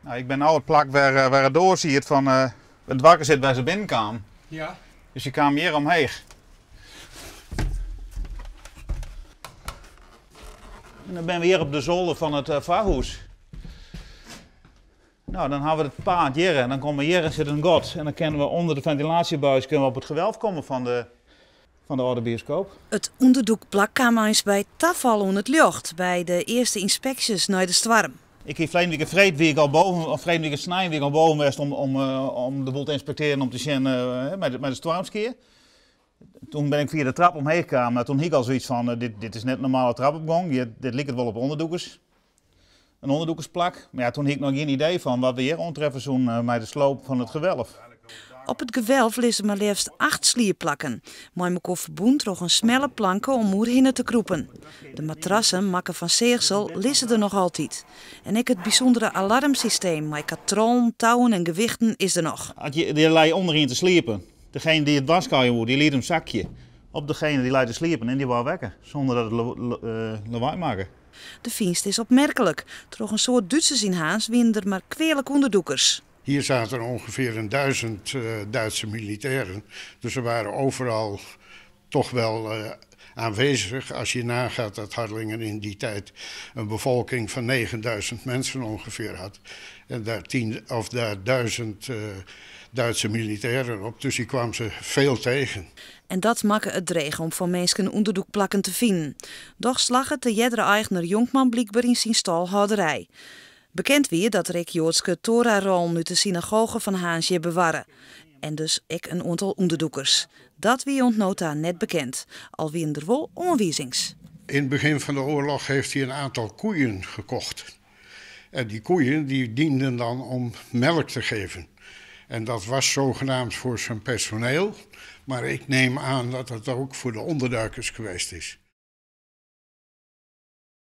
Nou, ik bin no it plak wêr, wêr it doar siet fan it doarke sit wêr se binnenkamen. Ja. Dus je kamen hjir omheech. En dan binne we hjir op de zolder fan it foarhûs. Nou, dan hawwe we it paad hjir en dan komme we hjir en sit in gat. En dan kinne we ûnder de fentilaasjebuis kinne we op it gewelf komme fan de, fan de âlde bioskoop. It ûnderdûkplak kaam eins by tafal oan it ljocht by de earste ynspeksjes nei de stoarm. Ik hie ferleden wike freed wie ik al boven, of ferleden wike snein wie ik al boven west om, om, om de boel te ynspektearjen om te sjen mei de, mei de stoarmskea. Toen bin ik fia de trap omheech kaam, mar toen hie ik al soiets fan, dit, dit is net in normale trapopgong, dit, dit liket wol op ûnderdûkers. In ûnderdûkersplak. Mar ja, toen hie ik noch gjin idee fan wat we hjir oantreffe soene mei de sloop fan it gewelf. Op it gewelf lizze mar leafst acht sliepplakken, mei mekoar ferbûn troch in smelle planke om oerhinne te krûpen. De matrassen, makke fan seachsel, lizze der noch altyd. En ek it bysûndere alarmsysteem mei katrollen, touwen en gewichten is der noch. As je, der lei ûnder ien te sliepen. Degene dy't it warskôgje woe, dy liet him sakje op degene dy't lei te sliepen en dy waard wekker sûnder dat it lawaai makke. De fynst is opmerklik. Troch in soad Dútsers yn Harns wienen der mar kwealik ûnderdûkers. Hier zaten ongeveer een 1000 Duitse militairen. Dus ze waren overal toch wel aanwezig. Als je nagaat dat Harlingen in die tijd een bevolking van 9000 mensen ongeveer had. En daar, tien, of daar 1000 Duitse militairen op. Dus die kwamen ze veel tegen. En dat makke it dreech om foar minsken ûnderdûkplakken te finen. Dochs slagge it de eardere eigner Jonkman blykber yn syn stâlhâlderij. Bekend wie dat er ek Joadske Torarollen út de synagoge fan Harns hjir bewarre. En dus ek in oantal ûnderdûkers. Dat wie oant no ta net bekend, al wienen der wol oanwizings. In het begin van de oorlog heeft hij een aantal koeien gekocht. En die koeien die dienden dan om melk te geven. En dat was zogenaamd voor zijn personeel. Maar ik neem aan dat het ook voor de onderduikers geweest is.